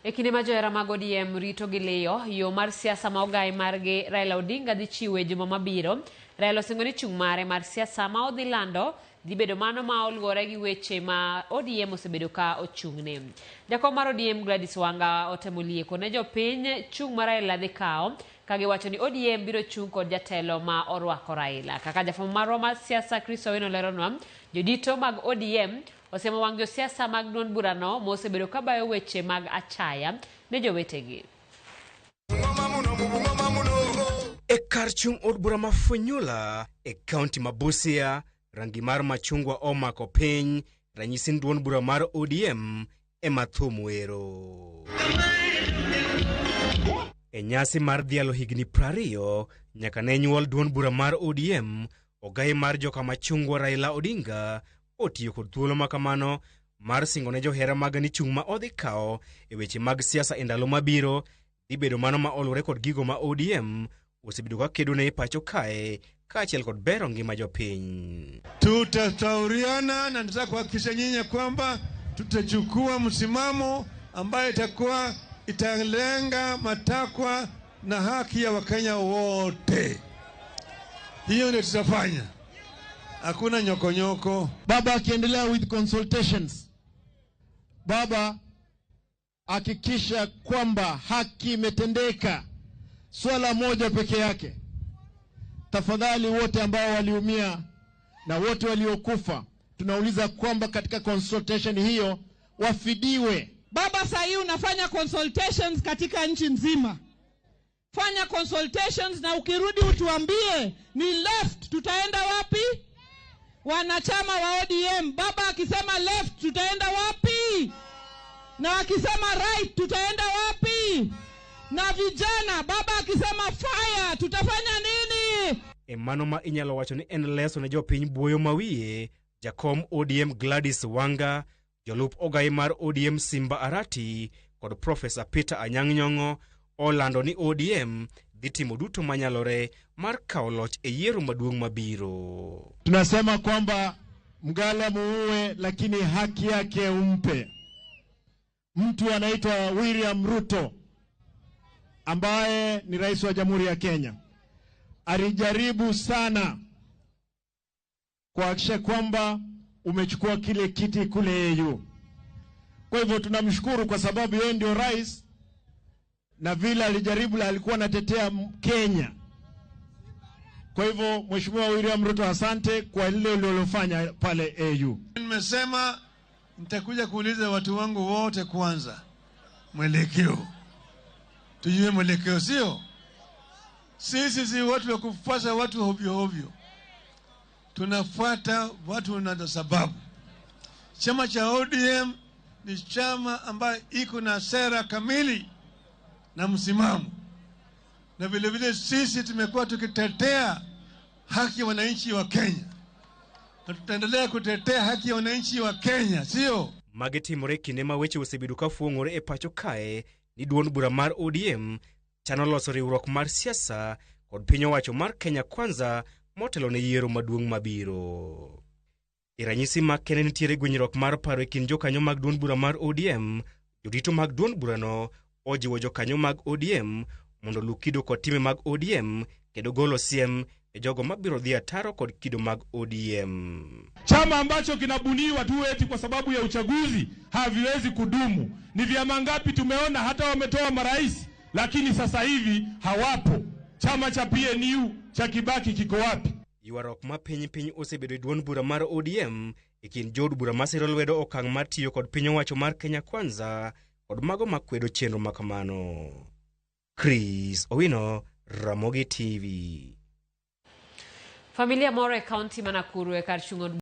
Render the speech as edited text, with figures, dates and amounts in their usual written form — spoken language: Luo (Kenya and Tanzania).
E kinde ma johera mag ODM rito gi liyo yo mar siasa ma ogai margi Raila Odinga dhi chiwo e juma mabiro, Raila osingo ni chung' mare mar siasa ma odhi lando dhi bedo mano ma oluwore gi weche ma ODM osebedo ka ochung'ne. Jakom mar ODM Gladys Wanga otemo lieko ne jopiny chung' ma Raila dhi kawo ka giwacho ni ODM biro chung' kod jatelo ma orwako Raila. Kaka jafwambo marwa mar siasa Chris Owino leronwa, jodito mag ODM Osiemo wang' josiasa mag duond burano mosebedo ka bayo weche mag achaya ne jowetegi. E kar chung' od bura ma Funyula e kaunti ma Busia, rangi mar machungwa omako piny, ranyisi ni duond bura mar ODM ema thum wero. E nyasi mar dhialo higni 20 nyaka ne nyuol duond bura mar ODM, ogai mar joka machungwa Raila Odinga otiyo kod thuolo ma kamano mar singo ne johera mage ni chung' ma odhi kawo e weche mag siasa e ndalo mabiro dhi bedo mano ma oluwore kod gigo ma ODM osebedo ka kedo ne e pacho kae kaachiel kod bero ngima jopiny. Tutashauriana na nataka kuhakikisha nyinyi ya kwamba tutachukua msimamo ambayo itakuwa italenga matakwa na haki ya Wakenya wote. Hiyo ndio tutafanya, hakuna nyokonyoko. Baba akiendelea with consultations, baba hakikisha kwamba haki imetendeka. Swala moja peke yake, tafadhali wote ambao waliumia na wote waliokufa, tunauliza kwamba katika consultation hiyo wafidiwe. Baba, saa hii unafanya consultations katika nchi nzima. Fanya consultations na ukirudi utuambie ni left tutaenda wapi? Wanachama wa ODM, baba akisema left tutaenda wapi? Na akisema right tutaenda wapi? Na vijana, baba akisema fire tutafanya nini? E mano ma inyalo wacho ni en leso ne jopiny buoyo mawiye, jakom ODM Gladys Wanga, jolup ogai mar ODM Simba Arati kod Profesa Peter Anyang' Nyong'o olando ni ODM dhi timo duto manyalore mar kawo loch e yiero maduong' mabiro. Tunasema kwamba mgala muue, lakini haki yake umpe. Mtu anaitwa William Ruto ambaye ni rais wa Jamhuri ya Kenya alijaribu sana kuhakikisha kwamba umechukua kile kiti kule AU. Kwa hivyo tunamshukuru kwa sababu yeye ndio rais, na vile alijaribu la alikuwa anatetea Kenya. Kwa hivyo Mheshimiwa William Ruto, asante kwa lile ulilofanya pale AU. Nimesema nitakuja kuuliza watu wangu wote kwanza mwelekeo, tujue mwelekeo, sio sisi si watu wa kufuata watu hovyo hovyo, tunafuata watu na sababu. Chama cha ODM ni chama ambayo iko na sera kamili na msimamo, na vile vile sisi tumekuwa tukitetea haki ya wananchi wa Kenya na tutaendelea kutetea haki ya wananchi wa Kenya, sio Magi timore e kinde ma weche osebedo ka fuong'ore e pacho kae ni duond bura mar ODM chano loso riwruok mar siasa kod piny owacho mar Kenya Kwanza motelo ne yiero maduong' mabiro. E ranyisi ma kende nitiere gwenyruok mar paro e kind jokanyo mag duond bura mar ODM, jorito mag duond burano ojiwo jokanyo mag ODM mondo oluw kido kod time mag ODM kendo golo siem e jogo mabiro dhi ataro kod kido mag ODM. Chama ambacho kinabuniwa tu eti kwa sababu ya uchaguzi haviwezi kudumu. Ni vyama ngapi tumeona hata wametoa marais, lakini sasa hivi hawapo. Chama cha PNU cha Kibaki kiko wapi? Ywaruok ma piny piny osebedo e duond bura mar ODM e kind jood bura masiro lwedo okang' mar tiyo kod piny owacho mar Kenya Kwanza kod mago makwedo chenro ma kamano. Chris Owino, Ramogi TV. Familia moro e kaunti ma Nakuru e kar chung' od